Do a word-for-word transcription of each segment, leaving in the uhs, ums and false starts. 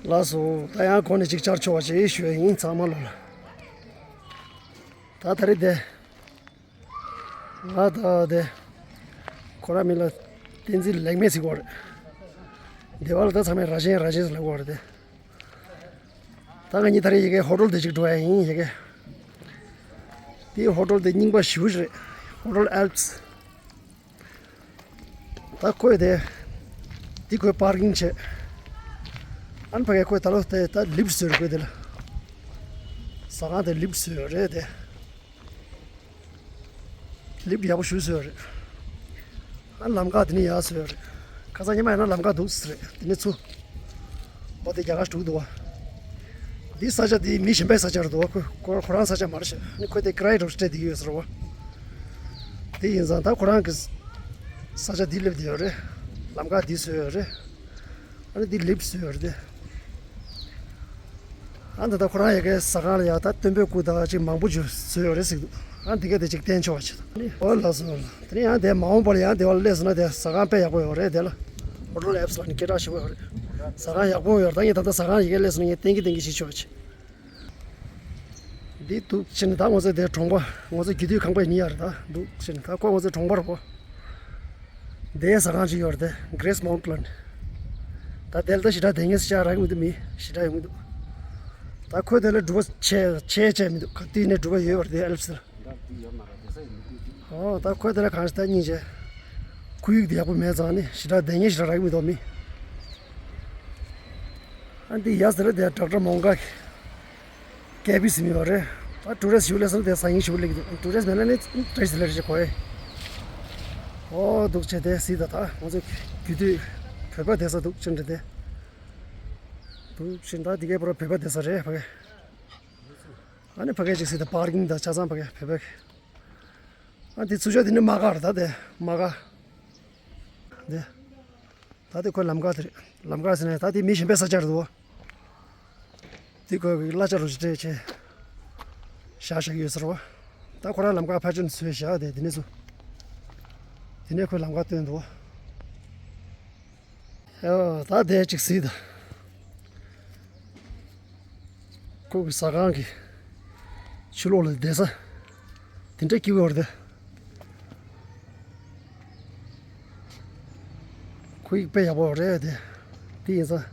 ལགས་སོ། ད་ཡང་གོང་ནས་ཅིག་བཅར་ཆོག་པ་ཅིག་ཞུ་ཡ་ཡིན། ཚང་མ་ལོ་ལ། ད་ད་རེས་དེ། ང་ད་དེ། ཁོ་རང་མིང་ལ་བསྟན་འཛིན་ལེགས་སྨན་ཟེར་གོ་རེད། སྡེ་བ་ལ་ད་ཚང་མས་རྭ་ཆེན་རྭ་ཆེན་ཟེར་ལབ་གོ་རེད་དེ། ད་ང་གཉིས་ད་རེས་ཡ་གི་ཧོ་ཊེལ་དེ་ཅིག་འགྲོ་ཡ་ཡིན་ཡ་གི། དེའི་ཧོ་ཊེལ་དེ་རྙིང་པ་ཞེ་པོ་ཅིག་རེད། ཧོ་ཊེལ་ཨལ་པི་སི། ད་ཁོས་དེ། འདི་ཁོས་པར་ཀིང་བྱས། ཨ་ནི་ཕ་གིར་ཁོས་ད་ལོ་དེ་ད་ལིབ་བཟོས་རེད་ཁོས་དེ་ལ། ཟ་ཁང་དེ་ལིབ་བཟོས་རེད་དེ། ལིབ་ཡག་པོ་ཞིག་བཟོས་རེད། ཨ་ནི་ལམ་ཁ་དེ་ནས་ཡར་བཟོས་རེད། ཁ་སང་ཉི་མ་ཡིན་ན་ལམ་ཁ་འདུག་ཟེར་རེད། དེ་ནས་ཚུར། འོ་དེ་རྒྱ་གར་འགྲོ་གི་འདུག་བ། འདི་ས་ཆ་འདི་མི་གཞན་པའི་ས་ཆ་རེད་འདུག་བ། ཁོ་ཁོ་ཁོ་རང་ས་ཆ་མ་རེད་ཤག་ཨ་ནི་ཁོས་དེ་ཀི་རའེ་རུ་སྤྲད་བསྡད་ཀྱི་ཡོད་ཟེར་བ། དེ་ཡིན་ཙང་ད་ཁོ་རང་གི་ས་ཆ་འདི་སླེབས་བསྡད་ཡོད་རེད། ལམ་ཁ་འདི་བཟོས་ཡོད་རེད། ཨ་ནི་འདི་ལིབ་བཟོས་ཡོད་རེད་དེ། ཨ་ནི་ད་ལྟ་ཁོ་རང་ཡ་གའི་ཟ་ཁང་ལ་ཡ་ད་སྟོན་པའི་སྐུ་དང་ཅིག་མང་པོ་ཅིག་བཟོས་ཡོད་རེད་ཟེར་འདུག་ཨ་འདི་ག་དེ་ཅིག་བསྟན་ཆོག་པ་ཅིག་དང་། ཨོ་ལགས་སོ། དེ་ནས་ཡང་དེ་མ་འོངས་པར་ཡང་དེ་བ་སླེབས་སོང་ན་དེ་ཟ་ཁང་དཔེ་ཡག་པོ་ཡོད་རེད་དེ་ལ། ཧོ་ཊེལ་ཨལ་པི་སི་ལ་ནི་སྐད་གྲགས་ཞེ་པོ་ཡོད་རེད། ཟ་ཁང་ཡག་པོ་ཡོད་རེད། ད་ངས་ད་ལྟ་ཟ་ཁང་ཡ་གའི་སླེབས་སོང་ན་ངས་བསྟན་གྱི་བསྟན་གྱི་ཞིག་ཆོག་པ་ཅིག་འདི་འདུག་ཕྱིན་ད་ང་ཚོ་དེ་གྲོང་པ། ང་ཚོ་རྒྱུད་སྟོད་ཁང་པའི་མི་ཡར་ད་འདུག་ཕྱིན་ད་ཁོ་ང་ཚོའི་གྲོང་པ་རེད་པོ། དེའི་ཟ་ཁང་ཅིག་ཡོད་རེད་དེ། གྷི་རེ་སི་མའུན་ཊི་ལ་ནི། ད་དེ་ལ་ད་ཞེ་དྲག་དེ་ངས་ཤ་རག་གི་མི་འདུག་མི་ཞེ་དྲག་ཡོང་གི་འདུག་ད་ཁོས་དེ་ལ་སྒྲུབ་པ་བྱས་བྱས་བྱས་མི་འདུག་ག་དུས་ནས་སྒྲུབ་པ་ཡོད་པ་རེད་དེ་ཨལ་པི་སི་ལ། ཨོ་ད་ཁོས་དེ་ལ་གང་ཞིག་ད་སྙིང་རྗེ། ཁོར་ཡུག་དེ་ཡག་པོ་མེད་ཙང་ནི་ཞེ་དྲག་དེ་ངས་ཞེ་དྲག་རག་གི་མི་འདུག་མི། ཨ་འདི་ཡ་ཟེར་ལ་དེ་ཌོག་ཊར་མོང་ག་གི། ཀེ་བི་ཟེར་མི་ཡོད་རེད། ད་ཊུ་རི་སི་ཞིག་སླེབས་སོང་དེ་ཟ་ཡིན་ཞིག་སླེབས་ཀྱི་འདུག་ཊུ་རི་སི་མེད་ན་ནི་ཏྲེ་སི་ལེ་རེ་ཞིག་གོ་ཨེ། ཨོ་འདུག་བྱས་དེ་སྲིད་ད་ད་ང་ཚོ་རྒྱུད་སྟོད་བོད་པ་བསྡད་ས་འདུག་ཅན་རེད་དེ། འདུག་བྱས་ད་འདི་གའི་པོ་ར་བོད་པ་བསྡད་ས་རེད་ཕ་གི། ཨ་ནི་ཕ་གི་ཅིག་སྲིད་ད་པར་ཀིང་ད་ཆ་ཚང་ཕ་གི་བོད་པ་གི། ཨ་འདི་ཚུར་ཕྱོགས་འདི་ནི་དམག་སྒར་རེད་ད་དེ་དམག་སྒར། འདི། ད་དེ་ཁོའི་ལམ་ཁ་དེ་རེད། ལམ་ཁ་ཟེར་ནས་ད་དེ་མི་གཞན་པའི་ས་ཆ་རེད་དོ། དེ་ཁོའི་གི་གླ་ཆ་རུ་ཅིག་སྤྲད་བྱས། བཞག་བཞག་ཡོད་ཟེར་བ། ད་ཁོ་རང་ལམ་ཁ་ཕར་ཕྱིན་བཟོས་བཞག་དེ་དེ་ནས་བཟུང་། དེ་ནས་ཁོའི་ལམ་ཁ་སྟོན་འདུག་ཨོ་ད་དེ་ཅིག་གཟིགས་དང་། ཁོ་གི་ཟ་ཁང་གི་ཕྱི་ལོགས་ལ་བསྡད་ས་དེ་འདྲ་སྐྱིད་པོ་རེད། ཁོ་ཡིག་དཔེ་ཡག་པོ་རེད་དེ། དེ་ཡིན་ཙང་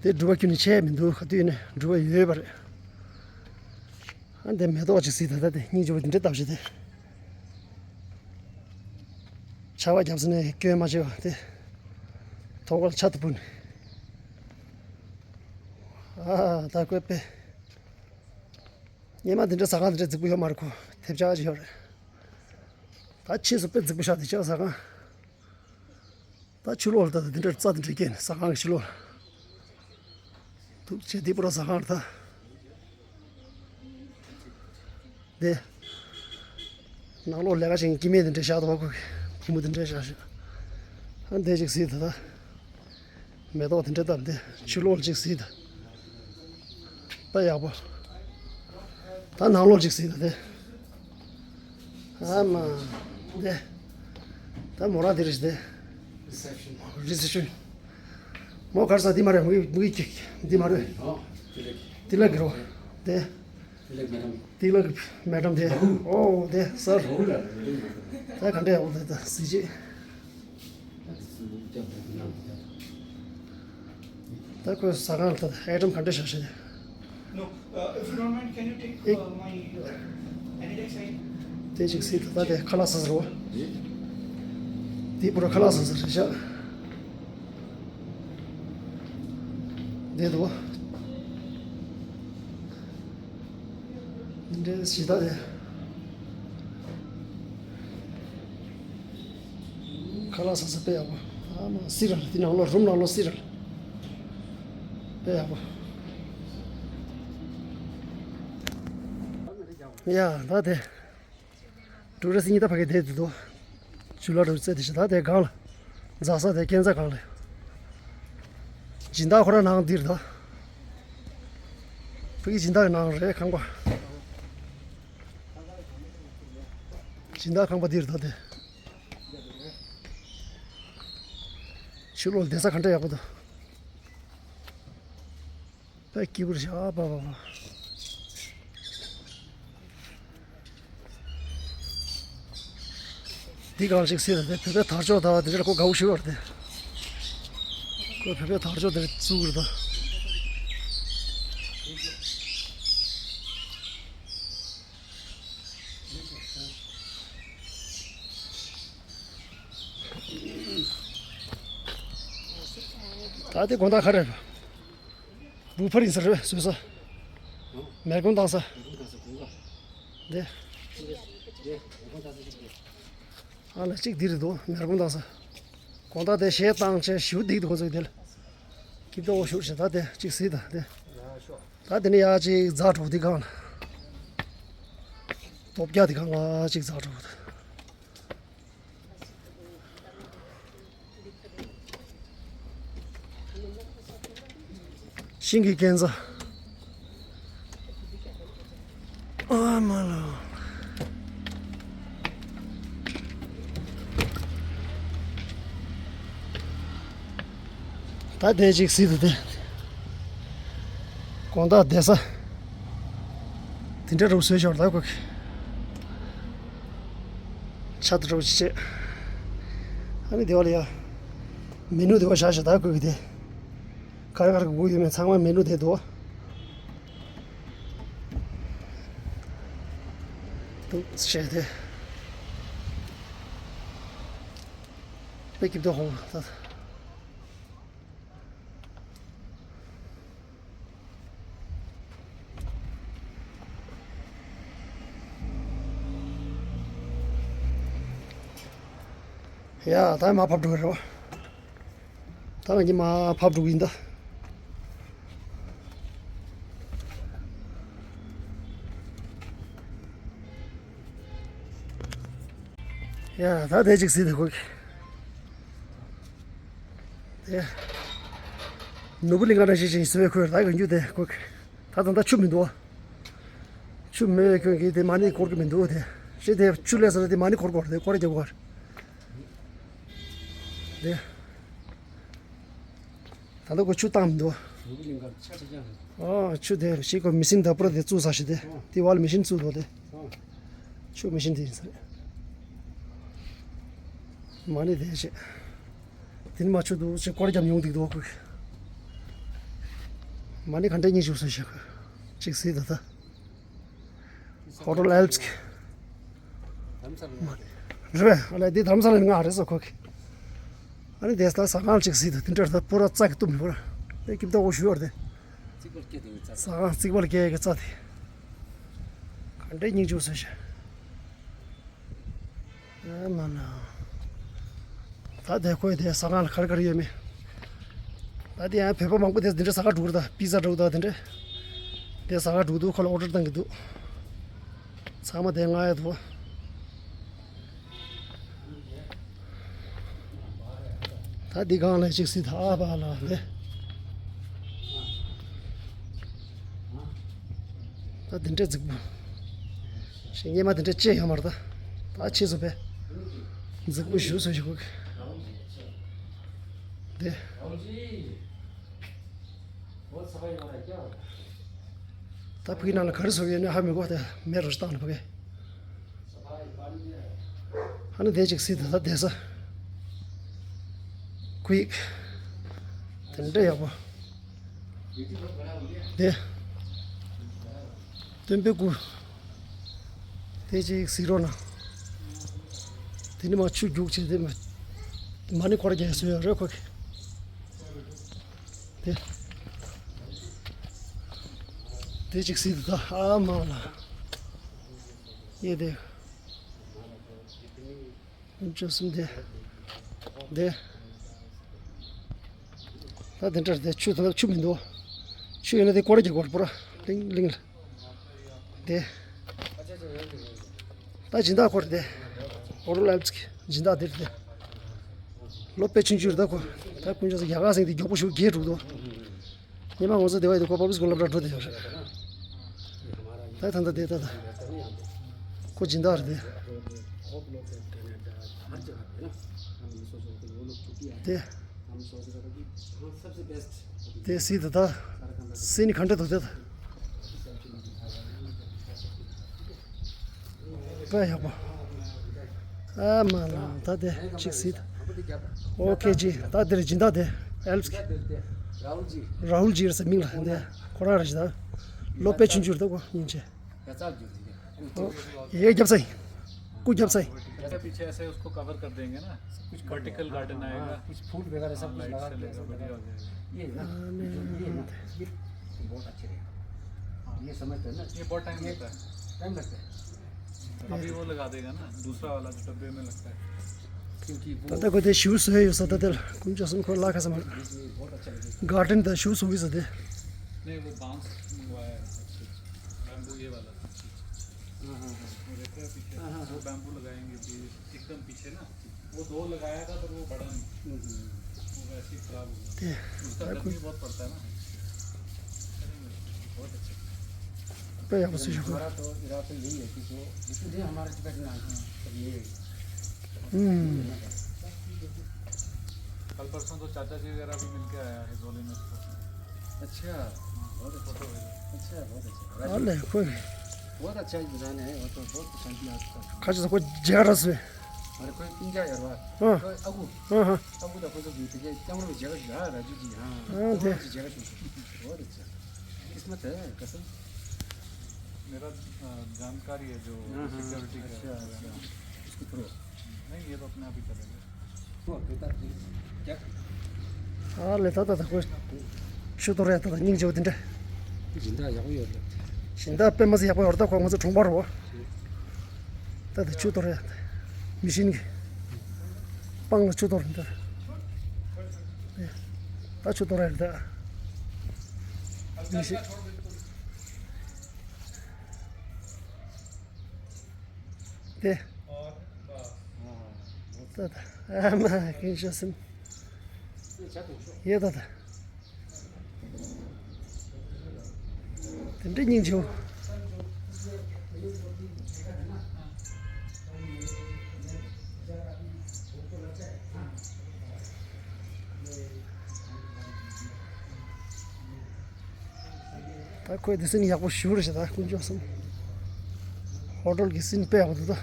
དེ་སྒྲུབ་པ་ཁྱོན་ནས་ཆད་མི་འདུག་ག་དུས་ནས་སྒྲུབ་པ་ཡོད་པ་རེད། ཨ་འདི་མེ་ཏོག་ཅིག་གཟིགས་དང་ད་དེ་སྙིང་རྗེ་པོ་དེ་འདྲ་བཏབ་བྱས་དེ། ཆར་པ་བརྒྱབ་ས་ནས་སྐྱོན་མ་བྱེད་པ་དེ། ཐོག་ཁར་ཆར་དུ་སྤུན། ཨ་ད་བཀོད་པས། སྔོན་མ་འདི་འདྲ་ཟ་ཁང་འདི་འདྲ་རྫིག་པོ་ཡོད་མ་རེད་ཁོ། ཐེབས་ཆག་ཅིག་ཡོད་རེད། ད་ཕྱིས་སུ་དཔེ་རྫིག་པོ་ཤག་དེ་ཆག་ཟ་ཁང་། ད་ཕྱི་ལོགས་ལ་ད་འདི་འདྲ་རྩྭ་འདི་འདྲ་སྐྱེས་ནས་ཟ་ཁང་གི་ཕྱི་ལོགས་ལ། འདུག་བྱས་འདི་པུ་ར་ཟ་ཁང་རེད་ད། འདི། ནང་ལོགས་ལས་ཀ་བྱེད་མཁན་སྐྱེ་དམན་དེ་འདྲས་བཞག་འདུག་བ་ཁོ་གི་ཕོ་མོ་དེ་འདྲས་བཞག་བཞག་ཨ་འདི་ཅིག་གཟིགས་དང་ད། མེ་ཏོག་དེ་འདྲས་བཏབ་འདི་ཕྱི་ལོགས་ཅིག་གཟིགས་དང་། ད་ཡག་པོ། ད་ནང་ལོགས་ཅིག་གཟིགས་དང་འདི། ཨ་མ། འདི། ད་མོ་རང་འདི་རེད་འདི། རི་སེབ་ཤན། མོ་གར་ས་འདི་མ་རེད་མུ་གི་མུ་གི་འདི་མ་རེད། འདི་ལ་གི་རོ། འདི། Tilak madam དེ། ཨོ་དེ་སར། ད་ག་འདྲ་ཡག་པོ་འདུག་ད་གཟི་བརྗིད། ད་ཁོས་ཟ་ཁང་ལ་ད་ཨའི་ཊམ་ག་འདྲ་བཞག་ཤེས། No, uh, if you don't mind, can you take, uh, my, uh, Anydex side? དེ་ཅིག་སྲིད་ད་ད་དེ་ཁ་ལག་ཟ་ཟེར་བ། དེ་པུ་ར་ཁ་ལག་ཟ་ཟེར་རེད་ཤག་དེ་དོ། འདི་འདྲའི་གཞི་བདག་རེད། ཁ་ལག་ཟ་ས་དཔེ་ཡག་པོ། ཨ་མ་སི་རལ་འདི་ནང་ལོགས་རུམ་ནང་ལོགས་སི་རལ་དཔེ་ཡག་པོ། ཡ་ད་དེ། ཊུ་རི་སི་གཉིས་ད་ཕ་གི་དེ་དུ་དུ། ཇུ་ལ་རུ་རྩེ་དེ་ཞིག་ད་དེ་སྒང་ལ། འཛག་ས་དེ་སྐས་འཛེག་སྒང་ལ། སྦྱིན་བདག་ཁོ་ར་ནང་འདིར་ད། ཕ་གི་སྦྱིན་བདག་གི་ནང་རེད་ཁང་པ། སྦྱིན་བདག་ཁང་པ་འདིར་ད་དེ། ཕྱི་ལོགས་བསྡད་ས་ག་འདྲ་ཡག་པོ་འདུག་པའི་སྐྱིད་པོར་བཞག་པ་པ་པ། འདི་གང་ཞིག་ཟེར་ན་དེ་བོད་པའི་དར་ལྕོག་དང་དེ་འདྲ་ཁོ་དགའ་བོ་ཞུ་བར་དེ། ཁོ་བོད་པའི་དར་ལྕོག་དེར་བཙུགས་རེད་ད། ད་དེ་དགོང་དག་ག་རེ་རེད། བུ་ཕར་ཡིན་ས་རེད་བཟོས་ས། མེར་ཀོང་བཏང་ས། འདི། ཨ་ལ་གཅིག་འདི་རེད་འདུག་མེར་ཀོང་བཏང་ས། དགོང་དག་དེ་གཞས་བཏང་བྱས་ཞུ་སྡིག་འདུག་ཁོ་ཚོ་དེ་ལ། སྐྱིད་པོ་ཞུ་བྱས་ད་དེ་གཅིག་གཟིགས་དང་དེ། ད་དེ་ནས་ཡར་གཅིག་འཛག་འགྲོ་འདི་གང་ལ། སྟོབས་རྒྱག་འདི་གང་ལ་གཅིག་འཛག་འགྲོ། ཤིང་གི་རྒྱན་ཆ། ཨ་མ་ལ། ད་དེ་ཅིག་གཟིགས་དུ་དེ། དགོང་དག་བསྡད་ས། དེ་འདྲ་རུ་བཟོས་ཤོར་ད་ཁོ་གི། ཆ་དུ་རུ་བྱེད། ཨ་ནི་དེ་བ་ལ་ཡ། མི་ནུ་དེ་བ་བཞག་ཤོག་ད་ཁོ་གི་དེ། ག་རེ་ག་རེ་དགོས་ཡོད་མེད་ཚང་མ་མེ་ནུ་དེ་འདུག་འདུག་བྱས་ཏེ། དཔེ་སྐྱིད་པོ་ཧོ་ད། ཡ་ད་མར་ཕབ་འགྲོ་གི་རེད་བ། ད་ང་གཉིས་མར་ཕབ་འགྲོ་གི་ཡིན་ད། ཡ་ད་དེ་ཅིག་གཟིགས་དེ་ཁོ་གི། དེ། ནོར་བུ་གླིང་ག་འདྲ་ཞིག་ཅིག་ཟེར་བའི་ཁོས་ད་གི་རྒྱུ་དེ་ཁོ་གི། ད་ད་ད་ཆུ་མི་འདུག་ཆུ་མེད་ཁྱོད་ཀྱིས་དེ་མ་ཎི་འཁོར་གི་མི་འདུག་དེ། ཤི་དེ་ཆུ་ལས་ཟེར་དེ་མ་ཎི་འཁོར་དགོས་རེད་དེ་སྐོར་རྒྱབ་དགོས་རེད། དེ། ད་ལྟ་ཁོ་ཆུ་བཏང་མི་འདུག་ནོར་བུ་གླིང་ག་ཆ་ཆ་ཆ་རེད། ཨ་ཆུ་དེ་ཤི་ཁོ་མི་སིན་ད་པུ་ར་དེ་བཙུགས་ས་ཞིག་དེ། དེ་བ་ལ་མི་ཤིན་བཙུགས་འདུག་དེ། ཆུ་མི་ཤིན་དེ་ཡིན་ས་རེད། མ་ཎི་དེ་བྱེད། དེ་ནི་མ་ཆུ་འདུག་ཅེས་སྐོར་རྒྱབ་མྱོང་འདུག་འདུག་ཁོས། མ་ཎི་ག་འདྲ་སྙིང་རྗེ་བཟོས་ཤག་ཅིག་གཟིགས་ད་ད། ཧོ་ཊེལ་ཨལ་པི་སི་གི། རེད་པས། ཨ་ལས་འདི་དྷ་རམ་ས་ལ་ནས་མངགས་རེད་ཟེར་ཁོ་གིས། ཨ་ནི་དེ་ད་ཟ་ཁང་ཅིག་གཟིགས་དང་དེ་འདྲ་ད་པུ་ར་རྩ་གི་གཏུམ་པོ་ར། དེ་སྐྱིད་པོ་ཞུ་བར་དེ། ཟ་ཁང་རྩིག་པ་ལ་སྐྱེལ་གི་རྩ་དེ། ག་འདྲའི་སྙིང་རྗེ་བཟོས་ཤག་ཨ་མ་ན། ད་དེ་ཁོའི་དེ་ཟ་ཁང་ལ་ག་རེ་ག་རེ་ཡོད་མེད། ད་དེ་ཡང་བོད་པ་མང་པོ་དེ་འདི་འདྲ་ཟ་ཁང་འགྲོ་གི་རེད་ད། པི་ཛ་འགྲོ་གི་ད་དེ་འདྲ། དེ་ཟ་ཁང་འགྲོ་གི་འདུག་ཁོ་ལ་ཨོ་ཌར་བཏང་གི་འདུག་ཚང་མ་དེ་མངགས་ཡ་འདུག་ད་འདི་སྒང་ལ་ཅིག་གཟིགས་ད་ཨ་པ་ལ་འདི། ད་འདི་འདྲ་རྫིག་པོ། ཞེ་སྔོན་མ་འདི་འདྲ་ཅི་ཡོད་མ་རེད་ད། ད་ཕྱིས་སུ་བས། རྫིག་པོ་ཞུ་སོ་ཞིག་གོ་གི། འདི། ད་ཕ་གི་ནང་ལ་ག་རེ་བཟོ་གི་ཡོད་ན་ཧ་མི་གོ་ད་མེད་རོ་ཞིག་བཏང་ནས་ཕ་གི། ཧ་ནི་དེ་ཅིག་སྲིད་དེ་ད་བསྡད་ས། ཁོ་ཡིག་དེ་འདྲ་ཡག་པོ། དེ། སྟོན་པའི་སྐུ། དེ་ཅིག་གཟིགས་རོགས་གནང་། དེ་ནི་མ་ཆུ་རྒྱུག་བྱས་དེ་མ། མ་ཎི་འཁོར་རྒྱག་སྲོལ་ཡོད་རེད་ཁོ་གི། དེ། དེ་ཅིག་གཟིགས་དེ་ད་ཨ་མ་ལ། ཡེ་དེ། བཅུ་གསུམ་དེ། དེ། ད་དེ་འདྲར་དེ་ཆུ་དེ་ལ་ཆུ་མི་འདུག་ཆུ་ཡོད་ན་དེ་སྐོར་རྒྱག་དགོས་པོ་ར། གླིང་གླིང་ལ། དེ། ད་སྦྱིན་བདག་ཁོ་རེད་དེ། ཨོ་རོ་ལབ་ཀྱི་སྦྱིན་བདག་དེ་རེད་དེ། ལོ་དཔེ་ཆུང་ཆུང་རེད་ད་ཁོ། ད་ཀུན་སྤྱོད་ཚོ་རྒྱ་གར་སེང་དེ་མགྱོགས་པོ་ཞིག་རྒྱས་འགྲོ་འདུག་ཉི་མ་ངོ་ཚོ་དེ་བ་ཡི་དེ་ཁོ་པབ་ལི་སི་ཀུལ་སློབ་གྲྭ་འགྲོ་བསྡད་ཡོད་རེད། ད་ད་ད་དེ་ད་ད། ཁོ་སྦྱིན་བདག་རེད་དེ། དེ། དེ་སྲིད་དེ་ད། སེམས་ནི་ག་འདྲ་འདུག་དེ། དཔེ་ཡག་པོ། ཨ་མ་ལ་ད་དེ་གཅིག་གཟིགས། ཨོ་ཁེ་ཇི། ད་དེར་སྦྱིན་བདག་དེ་ཨེལ་པི་སི་གི་ར་ཧུལ་ཇི་ཟེར་མིང་ལ་དེ་ཁོ་རང་རེད་ཤག་ད། ལོ་དཔེ་ཆུང་ཆུང་རེད་ད་ཁོ་སྙིང་རྗེ། ཨོ་ཡེ་རྒྱབ་ས་ཡིན། སྐུ་རྒྱབ་ས་ཡིན། जैसे पीछे ऐसे उसको कवर कर देंगे ना, कुछ वर्टिकल गार्डन आएगा। हाँ, कुछ फूल वगैरह सब कुछ लगा देंगे, बढ़िया हो जाएगा। ये ना, ये ना, ये बहुत अच्छे रहेगा। ये समझते हैं ना? ये बहुत टाइम ये लगता है। टाइम लगता है। अभी वो लगा देगा ना, दूसरा वाला जो डब्बे में लगता है। क्योंकि वो ད་ལྟ་ཁོ་དེ་ཞུ་བཟོས་ཡོད་ས། ད་དེ་ལ་དཀོན་མཆོག་གསུམ་ཁོ་ལ་ཁ་ས་མ་རེད། ये बहुत अच्छा लगेगा। གར་ཌེན་དང་ཞུ་བཟོ་གི་ས་དེ། नहीं, वो बांस मंगवाया है, अच्छे अच्छे। बैम्बू, ये वाला। हाँ, हाँ, हाँ। वो देखो पीछे, हाँ, हाँ, वो हाँ। बैम्बू लगाएंगे अभी, एकदम पीछे ना, वो दो लगाया था, पर वो बढ़ा नहीं। हम्म, हम्म। वो वैसे ही खराब हो गया। ते, उसका गर्मी बहुत पड़ता है ना। बहुत अच्छा। पे आप उसे हमारा तो इरादा यही है कि जो जितने हमारे टिबेटन आए हैं, सब ये हम्म। कल परसों तो चाचा जी वगैरह भी मिलके आया है, जोली में उसको। अच्छा। हाँ, बहुत अच्छा। फोटो भेजा। अच्छा, बहुत अच्छा। हाँ, ले, कोई नहीं। बहुत अच्छा इंसान है, वो तो बहुत शांति आपका। खास तो कोई जगह रस में। अरे, कोई तीन चार हजार बार। हाँ। कोई अगु। हाँ, हाँ। अगु तो कोई तो बीत गया, क्या बोलो, जगह जा, राजू जी, हाँ। हाँ, तो दे। बहुत अच्छी जगह थी। बहुत अच्छा। किस्मत है, कसम। मेरा, अ, जानकारी है जो हाँ, हाँ, सिक्योरिटी का अच्छा, है। अच्छा। उसको थ्रू। नहीं, ये तो अपने आप ही चलेगा। ཨ་ལེ་ད་ད་ད་ཁོས་ཤུ་ཏོ་རེད། ད་ད་སྙིང་རྗེ་བོ་དེ་འདྲ། སྦྱིན་བདག་ཡག་པོ་ཡོད་རེད། སྦྱིན་བདག་དཔེ་མ་སྲིད་ཡག་པོ་ཡོད་རེད། ད་ཁོ་ང་ཚོ་གྲོང་པ་རེད་བ། ད་ད་ཆུ་གཏོར་རེད། མི་ཤིན་གྱི་སྤང་ལ་ཆུ་གཏོར་རེད། ད་ད་ཆུ་གཏོར་རེད། ད་མི་ཤིན། དེ། ད་ད་ཨ་མ་ཀུན་ཤ་སིན། ཡེ་ད་ད། དེ་འདྲ་སྙིང་རྗེ་བོ། ད་ཁོས་དེ་སིན་ཡག་པོ་ཞེ་པོ་རེད་ཤག་ད་དཀོན་མཆོག་གསུམ། ཧོ་ཊེལ་གྱི་སིན་དཔེ་ཡག་པོ་འདུག་ད་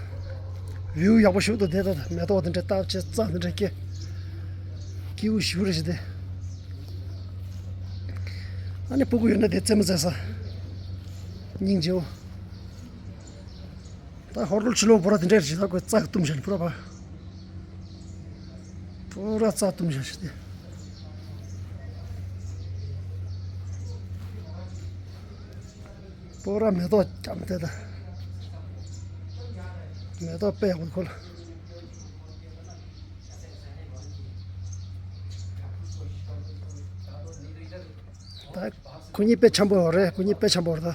བིའུ་ཡག་པོ་ཞེ་པོ་འདུག་དེ་ད་ད་མེ་ཏོག་དེ་འདྲ་བཏབ་བྱས་རྩྭ་དེ་འདྲ་སྐྱེ། སྐྱིད་པོ་ཞེ་པོ་རེད་ཤག་དེ། ཨ་ནི་སྤུ་གུ་ཡོད་ན་དེ་རྩེད་མོ་རྩེ་ས། སྙིང་རྗེ་བོ། ད་ཧོ་ཊེལ་ཕྱི་ལོགས་པུ་ར་དེ་འདྲ་རེད་ཤག་ད་ཁོས་རྩྭ་བཏུམས་བཞག་ནི་པུ་ར་པ། པུ་ར་རྩྭ་བཏུམས་བཞག་ཤག་དེ། པུ་ར་མེ་ཏོག་བརྒྱབ་དེ་ད། མེ་ཏོག་དཔེ་ཡག་པོ་འདུག་ཁོ་ལ། ད་ཁོ་གཉིས་དཔེ་འཆམ་པོ་ཡོད་རེད། ཁོ་གཉིས་དཔེ་འཆམ་པོ་རེད་ད།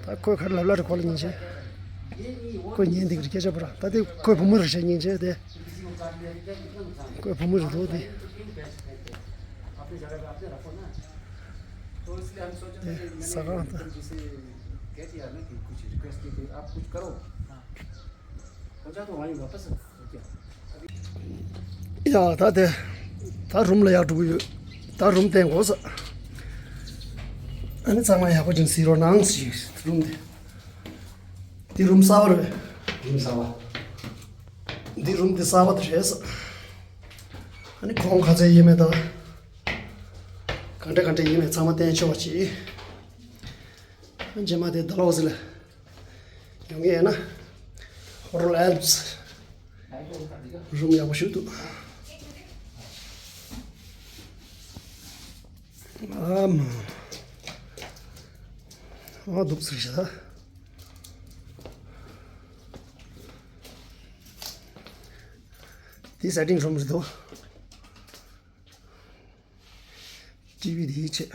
ད་ཁོས་ཁ་ལབ་ལ་རེད། ཁོ་ལ་སྙིང་རྗེ། ཁོས་ཉན་འདི་གི་སྐད་ཆ་པུ་ར། ད་དེ་ཁོའི་བུ་མོ་རེད་ཤག་སྙིང་རྗེ་དེ། ཁོའི་བུ་མོ་རེད་འདུག་དེ། ཁོའི་བུ་མོ་རེད་འདུག་དེ། དེ་ཟ་ཁང་དང་། ཡ་ད་དེ། ད་རུམ་ལ་ཡར་འགྲོ་གི་ཡོད། ད་རུམ་བསྟན་དགོས་ས། ཨ་ནི་ཚང་མ་ཡག་པོ་ཅིག་གཟིགས་རོགས་གནང་ཞིག་རུམ་དེ། འདི་རུམ་གསར་པ་རེད། རུམ་གསར་པ། འདི་རུམ་འདི་གསར་པ་དེ་རེད་ས། ཨ་ནི་གོང་ག་ཚད་ཡིན་མེད་ད། ག་འདྲ་ག་འདྲ་ཡིན་མེད་ཚང་མ་བསྟན་ཆོག་པ་ཅིག་ཨ་རྗེས་མ་དེ་ཌལ་ཧོ་ཟི་ལ་ཡོང་གི་ཡིན་ན། ཧོ་ཊེལ་ཨེལ་པི་སི་རུམ་ཡག་པོ་ཞིག་འདུག་ཨ་མ། ཨ་འདུག་ཟེར་ཤག་ད། འདི་སེ་ཊིང་རུམ་རེད་འདུག་ཊི་ཝི་འདིའི་ཆེད།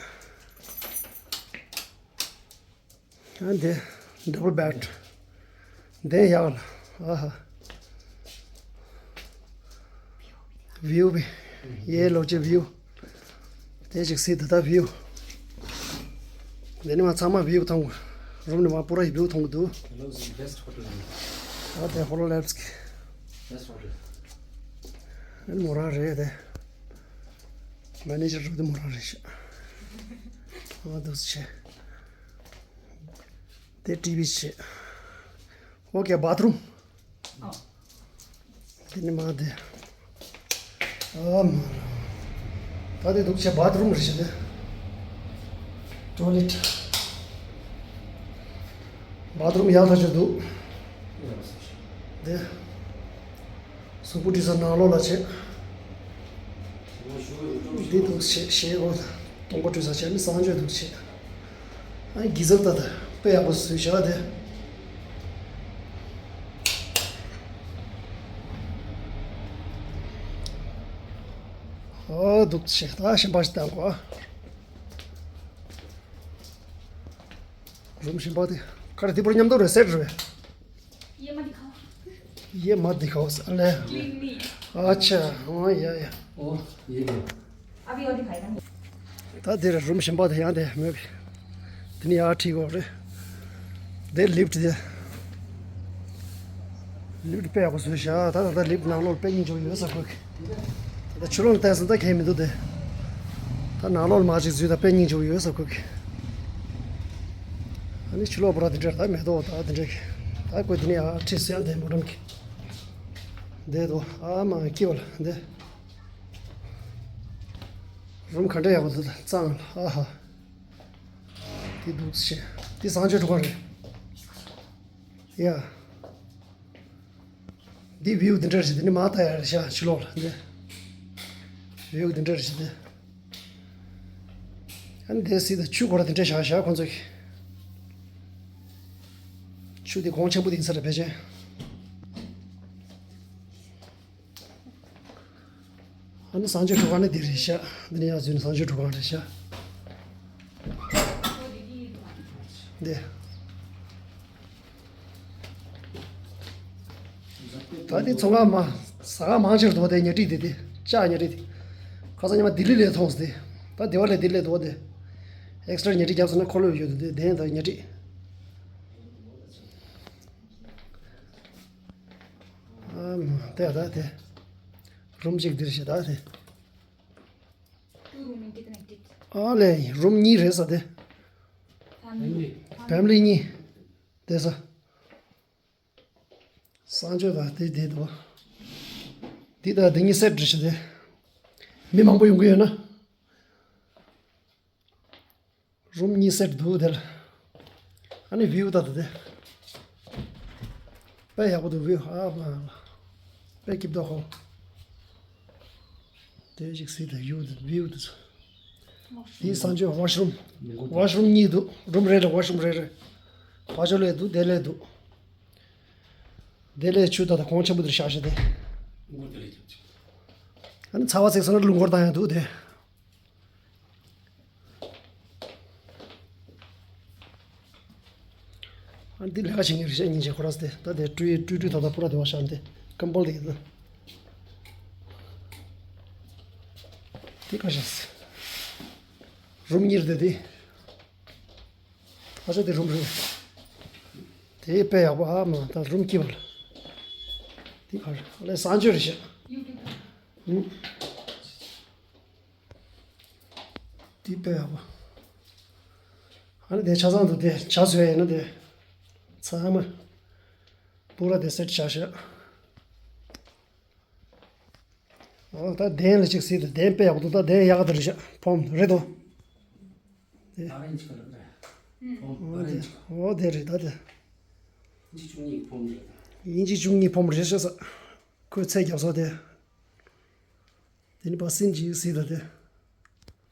ཨ་འདི་ཌབ་བལ་བེཌ། འདི་ཡག་ལ། ཨ་ཧ། བིའུ་བི། ཡེ་ལོ་ཅི་བིའུ། དེ་ཅིག་སི་ད་ད་བིའུ། འདི་ནི་མ་ཚང་མ་བིའུ་མཐོང་གི། རུམ་ནི་མ་པུ་ར་ཡི་བིའུ་མཐོང་གི་འདུག Hello is the best hotel in India. ཨ་དེ་ཧོ་ཊེལ་ཨེལ་པི་སི་གི། Best hotel. ཨ་ནི་མོ་རང་རེད་དེ། མེ་ནེ་ཇར་རོ་དེ་མོ་རང་རེད་ཤག་ཨ་འདུག་སེ་བྱས། དེ་ཊི་ཝི་བྱས། ཨོ་ཀེ་བཱཐ་རུམ། དེ་ནི་མ་དེ། ཨ་མ། ད་དེ་འདུག་སེ་བཱཐ་རུམ་རེད་ཤག་དེ། ཊོའི་ལེཊ། བཱཐ་རུམ་ཡག་ཐག་ཆོད་འདུག་དེ། གཟུགས་པོ་བཀྲུས་ས་ནང་ལོགས་ལ་བྱས། འདི་འདུག་སེ་བྱས། ཨོ་ད་གདོང་པ་བཀྲུས་ས་བྱས་ནི་གསང་སྤྱོད་འདུག་སེ་བྱས། ཨ་གི་ཟབ་ད་ད་དཔེ་ཡག་པོ་བཟོས་བཞག་དེ། ཨོ་འདུག་སེ་བྱས། ད་གཞན་པ་ཞིག་བཏང་གོ། རུམ་གཞན་པ་དེ་ག་རེ། དེ་པུར་མཉམ་དུ་རེ་སེཊ་རེད། ये मत दिखाओ। ये मत दिखाओ स- ले। क्लीन नहीं है। अच्छा। हाँ या या। ओ, ये लो। अभी और दिखाएगा। ད་དེ་རུམ་གཞན་པ་དེ་ཡང་དེ་མེད་པས། དེ་ནི་ཡར་ཁྲིད་དགོས་རེད། དེ་ལིཕ་ཊི་དེ། ལིཕ་ཊི་དཔེ་ཡག་པོ་བཟོས་ཤག་ད་ད་ལྟ་ལིཕ་ཊི་ནང་ལོགས་དཔེ་སྙིང་རྗེ་པོ་ཡོད་ས་ཁུག་ད་ཕྱི་ལོགས་ལ་བལྟས་སོང་ད་གང་ཡང་མི་འདུག་དེ། ད་ནང་ལོགས་ལ་མར་ཅིག་འཛུལ་ད་དཔེ་སྙིང་རྗེ་པོ་ཡོད་ས་ཁུག་ཨ་ནི་ཕྱི་ལོགས་པོ་ར་དེ་འདྲ་ད་མེ་ཏོག་ད་དེ་འདྲ་གི། ད་ཁོས་དེ་ནས་ཨ་ཁྲིད་སོང་ཡ་དེ་མོ་འགྲམ་གི། དེ་དོ་ཨ་མ་ཀི་བ་ལ་དེ། རུམ་ག་འདྲ་ཡག་པོ་འདུག་ད་གཙང་ལ་ཨ་ཧ། དེ་འདུག་སེ་བྱས། དེ་གསང་སྤྱོད་ཁྲུས་ཁང་རེད། ཡ། འདི་བིའུ་འདི་འདྲ་རེད་ཤག་འདི་ནི་མ་ལྟ་ཡ་རེད་ཤག་ཕྱི་ལོགས་ལ་འདི། བིའུ་འདི་འདྲ་རེད་ཤག་འདི། ཨ་ནི་འདི་སྲིད་དུ་ཆུ་སྐོར་འདི་འདྲ་བཞག་བཞག་ཁོང་ཚོས། ཆུ་འདི་གོང་ཆེན་པོ་འདི་ཡིན་ས་རེད་ཕལ་ཆེར། ཨ་ནི་གསང་སྤྱོད་ཁྲུས་ཁང་ནི་འདི་རེད་ཤག་འདི་ནི་ཡར་འཛུལ་ནས་གསང་སྤྱོད་ཁྲུས་ཁང་རེད་ཤག་འདི། ད་འདི་ཚོང་ཁང་མ། ཟ་ཁང་མང་ཆེ་རུ་འདུག་དེ་ཉལ་ཁྲི་དེ་དེ་ལྕགས་ཉལ་ཁྲི་དེ། ཁ་སང་ཉི་མ་ལྡི་ལི་ལས་མཐོང་སྟེ། ད་སྡེ་བ་ལས་ལྡི་ལི་ལས་འདུག་དེ། ཨེག་སི་ཊྲ་ཉལ་ཁྲི་བརྒྱབ་སོང་ན་འཁོར་ལོ་ཡོད་དེ་དེ་དེ་ད་ཉལ་ཁྲི། ཨ་མ་དེ་ད་དེ། རུམ་གཅིག་འདིར་བྱེད་ད་དེ། Two room interconnected. ཨ་ལས་རུམ་གཉིས་རེད་ས་དེ། Family. ཕེ་མི་ལི་གཉིས། དེ་ས། གསང་སྤྱོད་དང་དེ་དེ་དོ། འདི་དང་འདི་གཉིས་སེཊ་རེད་ཤག་དེ། མི་མང་པོ་ཡོང་གི་ཡོད་ན། རུམ་གཉིས་སེཊ་འདུག་དེ་ལ། ཨ་ནི་བིའུ་ད་དེ་དེ། དཔེ་ཡག་པོ་འདུག་བིའུ་ཨ་མ། དཔེ་སྐྱིད་མདོག་ཁ་པོ། དེ་ཞིག་སྲིད་དེ་བིའུ་དེ་བིའུ་དེ་ཚོ། དེའི་གསང་སྤྱོད་ཝ་ཤི་རུམ། ཝ་ཤི་རུམ་གཉིས་འདུག་རུམ་རེ་རེ་ཝ་ཤི་རུམ་རེ་རེ། ཕར་ཕྱོགས་ལ་འདུག་དེ་ལ་འདུག་དེ་ལས་ཆུ་ད་ལྟ་གོང་ཆེན་པོ་དེར་བཞག་བཞག་སྟེ། ཨ་ནི་ཚ་བ་ཚིག་སོང་ན་རླུང་འཁོར་བཏང་ཡང་འདུག་དེ། ཨ་ནི་འདི་ལས་ཀ་བྱེད་མཁན་རེད་ཤག་སྙིང་རྗེ་ཁོ་ར་སྟེ། ད་དེ་སྤྲུལ་སྤྲུལ་སྤྲུལ་ད་ལྟ་པུ་ར་དེ་བ་བཞག་སྟེ་ཀམ་པོལ་དེ་ཡིན་ན། དེ་ཁ་ཤས། རུམ་གཉིས་རེད་དེ། ཨ་ཅོ་དེ་རུམ་རེད། དེ་དཔེ་ཡག་པོ་ཨ་མ་ད་རུམ་སྐྱིད་པ་ལ། དེ་ག་རེ་ཨ་ལས་གསང་སྤྱོད་རེད་ཤག་ཨུ། དེ་དཔེ་ཡག་པོ། ཨ་ནི་དེ་ཆ་ཚང་དུ་དེ་ཇ་བཟོས་ཡིན་ན་དེ། ཚང་མ། པུ་ར་དེ་སེཊ་བྱ་ཤག་ཨོ་ད་གདན་ལ་ཅིག་གཟིགས་དང་། གདན་དཔེ་ཡག་པོ་འདུག་ད་གདན་ཡག་ག་དེ་རེད་ཤག་ཕོམ་རེད་དོ། དེ། ཨ་རེན་ཇི་ཁ་ལར་རེད། ཕོམ་ཨོ་ཨ་རེན་དེ་ཇི་ཁ་ལར། ཨོ་དེ་རེད་ད་དེ། ཨིན་ཇི་བཅུ་གཉིས་ཕོམ་རེད། ཨིན་ཇི་བཅུ་གཉིས་ཕོམ་རེད་ཤག་ས། ཁོས་ཚད་རྒྱབ་ས་དེ། དེ་ནི་པ་སིན་ཅིག་གཟིགས་དང་དེ།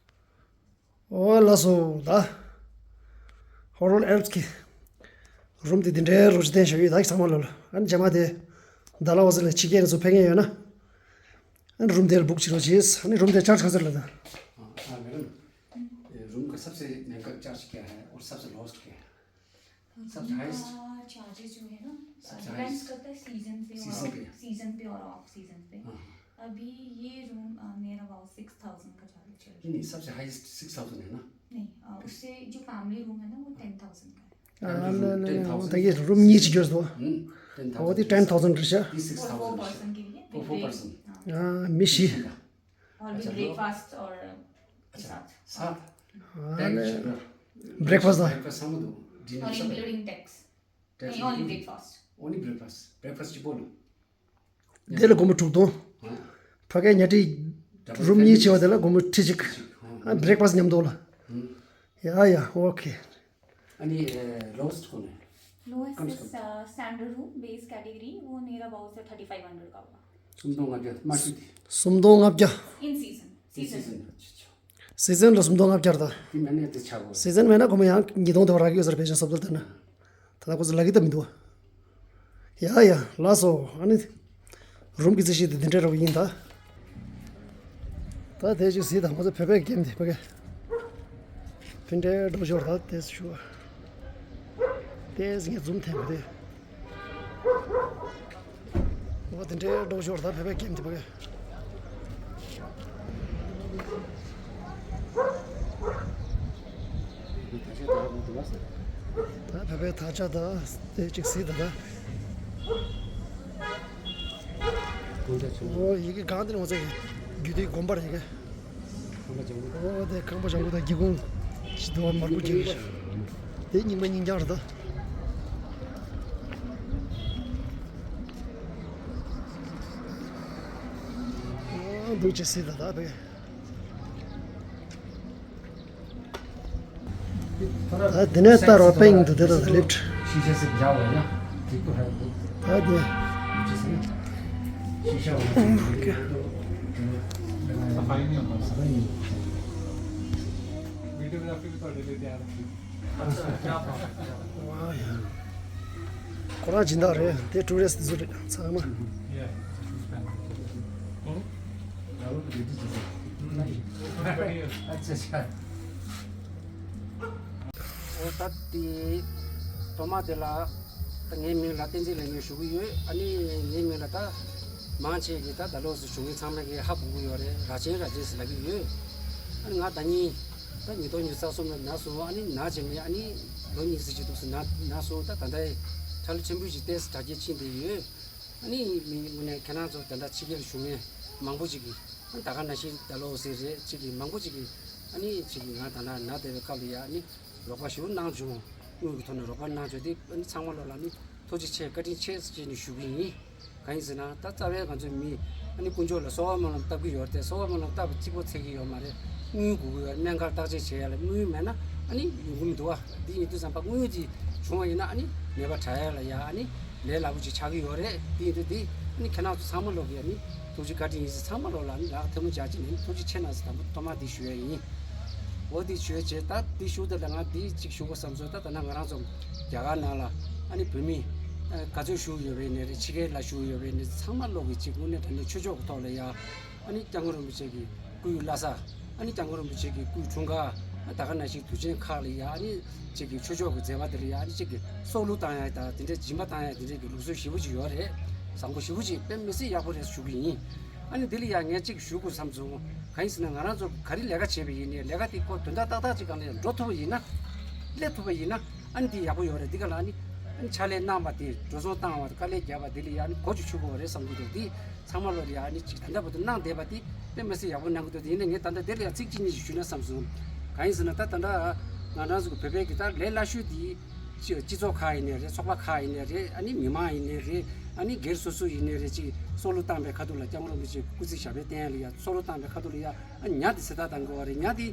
ཨོ་ལགས་སོ་ད། ཧོ་རོལ་ཨེལ་པི་སི་གི་རུམ་དེ་འདི་འདྲའི་རོགས་ཅིག་བསྟན་བཞག་ཡོད་ད་ཚང་མ་ལོ་ལ། ཨ་ནི་རྗེས་མ་དེ་ཌལ་ཧོ་སི་ལ་ཕྱི་རྒྱལ་ནས་ཚུར་ཕེབས་མཁན་ཡོད་ན། ཨ་ནི་རུམ་དེ་ལ་བུག་བྱེད་རོགས་བྱེད། ཨ་ནི་རུམ་དེ་ཅར་ཇི་ག་ཚོད་ལ་ད། हाँ, हाँ, मैडम। ये रूम का सबसे महंगा चार्ज क्या है और सबसे लोएस्ट क्या है? सबसे हाईएस्ट। का चार्जेस जो है ना, सबसे डिपेंड्स हाईएस्ट। करता है सीजन पे और सीजन पे। सीजन पे और ऑफ सीजन पे। हाँ। अभी ये रूम, अ, near about six thousand का चार्ज चल रहा है। नहीं, नहीं, सबसे हाईएस्ट सिक्स थाउजेंड है ना? नहीं, अ, उससे जो फैमिली रूम है ना, वो टेन थाउजेंड का है। हाँ, नहीं, नहीं, नहीं, नहीं, वो तो ये रूम नीचे गिर दो। हम्म, टेन थाउजेंड। वो तो टेन थाउजेंड रहा। ये सिक्स थाउजेंड। फोर पर्सन के लिए। Four person. हाँ। हाँ, मिशी। और Breakfast or साथ। ब्रेकफास्ट। ब्रेकफास्ट सामने दो। डिनर और सब। Including tax. टैक्स नहीं, only breakfast. Only breakfast. Breakfast ཅི་པོ་ལ། དེ་ལ་སྒོར་མོ་དྲུག་སྟོང་། ཕ་གའི་ཉལ་ཁྲི་རུམ་གཉིས་བྱས་པ་དེ་ལ་སྒོར་མོ་ཁྲི་གཅིག། ཨ་འབྲེག་ཕ་སི་མཉམ་དུ་ལ། ཡ་ཡ་ཨོ་ཁེ། ཨ་ནི་ལོ་ཝེ་སི་ཊི་ཁོ་ནས། lowest standard room base category वो near about thirty five hundred का होगा। སུམ་སྟོང་ལྔ་བརྒྱ་དམའ་ཤོས་དེ། སུམ་སྟོང་ལྔ་བརྒྱ། इन सीजन। ཨིན་སི་ཛན། ཨ་ཅེ་ཅེ། སི་ཛན་ལ་སུམ་སྟོང་ལྔ་བརྒྱ་རེད་ད། དེ་མིན་ན་དེ་ཆག་གོ། སི་ཛན་མེད་ན་ཁོ་མོ་ཡང་ཉིས་སྟོང་དེ་བ་རག་གི་ཡོད་ས་རེད། ཕལ་ཆེར་སོབ་ཏར་དེ་ན། ད་ལྟ་ཁོ་ཚོ་ལབ་ཀྱི་ད་མི་འདུག་བ། ཡ་ཡ་ལགས་སོ། ཨ་ནི་རུམ་གྱི་རྩིས་གཞི་དེ་འདི་འདྲ་རོགས་ཡིན་ད། ད་དེ་ཅིག་གཟིགས་དང་ཁོ་ཚོ་བོད་པའི་གེམ་དེ་ཕ་གི། ཕིན་ཏྲེ་འགྲོ་ཞོར་ད་དེ་ཞུ། དེ་ངས་འཛུམ་འཐེན་པ་དེ། འོ་དེ་འདྲའི་སྒྲོག་ཞོར་ད་བོད་པའི་གེམ་དེ་བ་གི། ད་བོད་པའི་དར་ཆ་ད་དེ་གཅིག་གཟིགས་ད་ད། འོ་ཡི་གེ་གང་དེ་ནང་ཚེ་རྒྱུད་སྡེའི་དགོན་པར་ཡི་གེ། ཁང་པ་ལྗང་གུ། ཨོ་དེ་ཁང་པ་ལྗང་གུ་དང་སྒེའུ་ཁུང་ཞིག་འདུག་བ། དམར་པོ་ཅིག་རེད་ཤག་དེ་རྙིང་པ་རྙིང་རྐྱང་རེད་ད། ཨོ་འདུག་ཅེས་སྲིད་ད་ད་བས། ད་འདི་ནས་ལྟ་རོགས་པིང་དུ་དེ་དང་ལེབ་ཊི། ད་འདི། ཨོ་ཀེ། ཁོ་རང་སྦྱིན་བདག་རེད། དེ་ཊུ་རི་སི་ཊི་ཚོ་རེད་ཚང་མ། ཨོ་ད་དེ་ཐོག་མ་དེ་ལ་ད་ངའི་མིང་ལ་བསྟན་འཛིན་ལེགས་སྨོན་ཞུ་གི་ཡོད། ཨ་ནི་ངའི་མིང་ལ་ད་མང་ཆེ་གི་ད་ད་ལོ་སུ་བྱུང་མཁན་ཚང་མ་གི་ཧ་གོ་གི་ཡོད་རེད། ར་ཆེན་ར་ཆེན་ཟེར་ལབ་ཀྱི་ཡོད། ཨ་ནི་ང་ཟླ་ཉིན་ད་ཉིས་སྟོང་ཉི་ཤུ་རྩ་གསུམ་ལ་ན་སོང་། ཨ་ནི་ན་བྱས་ནས་ཨ་ནི་ལོ་གཉིས་ཙམ་ཅིག་འདུག་སེ་ན་ན་སོང་། ད་ད་ལྟ་ཁྲ་ལོ་ཆེན་པོ་ཞིག་ཏོག་ཙམ་དྲག་སྐྱེད་ཕྱིན་བསྡད་ཡོད། ཨ་ནི་མི་དངོས་གནས་ཁྱེད་རང་ཚོ་ད་ལྟ་ཕྱི་རྒྱལ་བཞུགས་མཁན་མང་པོ་ཅིག་གིས་ཨ་ནི་ད་ག་ནང་བཞིན་ད་ལོ་ཟེར་རེད། ཅིག་གིས་མང་པོ་ཅིག་གིས་ཨ་ནི་ཅིག་གིས་ང་ད་ལྟ་ན་བསྡད་པའི་སྐབས་ལ་ཡ་ཨ་ནི་རོགས་པ་ཞེ་པོ་གནང་བྱུང་། དངུལ་གྱི་ཐོག་ནས་རོགས་པ་གནང་བྱུང་། དེ་ཨ་ནི་ཚང་མ་ལོག་ལ་ཨ་ནི་ཐུགས་རྗེ་ཆེ་བཀའ་དྲིན་ཆེ་ཟེར་བྱས་ནས་ཞུ་གི་ཡིན། གང་ཡིན་ཟེར་ན་ད་རྩ་བའི་ང་ཚོའི་མི་ཨ་ནི་དཀོན་མཆོག་ལ་གསོལ་བ་སྨོན་ལམ་བཏབ་ཀྱི་ཡོད་རེད་དེ། གསོལ་བ་སྨོན་ལམ་བཏབ་པ་གཅིག་པོ་ཚད་ཀྱི་ཡོད་མ་རེད། དངུལ་དགོས་ཀྱི་ཡོད། སྨན་ཁང་བརྟག་དཔྱད་བྱེད་ཡ་ལ་དངུལ་མེད་ན་ཨ་ནི་ཡོང་གི་མི་འདུག་བ། འདི་ཡིན་དུས་ཙམ་པ་དངུལ་དེ་བྱུང་བ་ཡིན་ན་ཨ་ནི་ནད་པ་དྲག་ཡ་ལ་ཡ་ཨ་ནི་ལས་སླ་པོ་ཅིག་ཆགས་ཀྱི་ཡོད་རེད། དེ་ཡིན་དུས་དེ་ཨ་ནི་ཁྱེད་རང་ཚོ་ཚང་མ་ལོག་གི་ཨ་ནི་ཐུགས་རྗེ་བཀའ་དྲིན་ཡིན་ཟེར་ཚང་མ་ལོག་ལ་ཨ་ནི་ལག་ཐལ་མོ་སྦྱར་བྱས་ནས་ཐུགས་རྗེ་ཆེ་གནང་ཟེར་དང་པོ་ཐོག་མ་འདི་ཞུ་ཡ་ཡིན། འོ་འདི་ཞུ་ཡ་བྱས། ད་འདི་ཞུ་དེ་ལ་ང་འདི་གཅིག་ཞུ་དགོས་བསམ་སོང་། ད་ད་ནང་ང་རང་ཚོ་རྒྱ་གར་ནང་ལ་ཨ་ནི་བོད་མི་ཨ་ག་ཚོད་བཞུགས་ཡོད་པའི་ནས་རེད། ཕྱི་རྒྱལ་ལ་བཞུགས་ཡོད་པའི་ནས་ཚང་མ་ལོག་གི་གཅིག་དངོས་གནས་དྲང་གནས་ཆོས་ཕྱོགས་ཀྱི་ཐོག་ལ་ཡ་ཨ་ནི་སྐྱབས་མགོན་རིན་པོ་ཆེ་གི་སྐུའི་བླ་གཟའ། ཨ་ནི་སྐྱབས་མགོན་རིན་པོ་ཆེ་གི་སྐུའི་འཁྲུངས་སྐར། ཨ་ད་ག་ནང་བཞིན་དུས་ཆེན་ཁག་ལ་ཡ་ཨ་ནི་གཅིག་གི་ཆོས་ཕྱོགས་ཀྱི་མཛད་པ་དེ་ལ་ཡ་ཨ་ནི་གཅིག་གི་སྲོག་བླུ་བཏང་ཡ་དང་དེ་འདྲའི་སྦྱིན་པ་བཏང་ཡ་དེ་འདྲའི་གི་ལུགས་སྲོལ་ཞེ་པོ་ཅིག་ཡོད་རེད། བཟང་པོ་ཞེ་པོ་ཅིག་དཔེ་མི་སྲིད་ཡག་པོ་རེད་ཞུ་གི་ཡིན། ཨ་ནི་འདི་ལ་ཡ་ངས་གཅིག་ཞུ་དགོས་བསམ་སོང་། གང་ཡིན་ཟེར་ན་ང་རང་ཚོ་ག་རེ་ལས་ཀ་བྱས་པ་ཡིན་ནའི་ལས་ཀ་དེ་ཁོ་དོན་དག་ཏག་ཏག་ཅིག་སྒང་ལ་ཡང་འགྲོ་ཐུབ་པ་ཡིན་ན། སླེབས་ཐུབ་པ་ཡིན་ན་ཨ་ནི་དེ་ཡག་པོ་ཡོད་རེད། འདི་ག་ལ་ཨ་ནི་ཕྱག་ལས་གནང་བ་དེ་འགྲོ་སོང་བཏང་བ་དཀའ་ལས་བརྒྱབ་པ་དེ་ལ་ཡ་ཨ་ནི་གོ་ཅིག་ཆོད་དགོས་རེད་བསམ་གྱི་འདུག་དེ་ཚང་མ་ལོ་ལ་ཡ་ཨ་ནི་ཅིག་ད་ལྟ་བར་དུ་གནང་བསྡད་པ་དེ་དཔེ་མི་སྲིད་ཡག་པོ་གནང་གི་འདུག་དེ་ཡིན་ན་ངས་ད་ལྟ་དེ་ལ་ཡ་ཚིག་གཅིག་གཉིས་ཤིག་ཞུས་ན་བསམ་སོང་། གང་ཡིན་ཟེར་ན་ད་ད་ལྟ་ང་རང་ཚོ་གི་བོད་པའི་གི་ད་ལས་སླ་ཤོས་དེ། སྤྱི་སྤྱི་ཚོགས་ཁག་ཡིན་ནའི་རེད། ཚོགས་པ་ཁག་ཡིན་ནའི་རེད། ཨ་ནི་མི་མང་ཡིན་ནའི་རེད། ཨ་ནི་སྒེར་སོ་སོ་ཡིན་ནའི་རེད། ཅིག་སྲོག་བླུ་བཏང་པའི་ཁ་ཐུག་ལ་སྐྱབས་མགོན་རིན་པོ་ཆེ་སྐུ་ཚེ་ཞབས་པད་བརྟན་ཡ་ལ་ཡ་སྲོག་བླུ་བཏང་པའི་ཁ་ཐུག་ལ་ཡ་ཨ་ཉ་དེ་ཚེ་ཐར་བཏང་དགོས་པ་རེད། ཉ་དེ་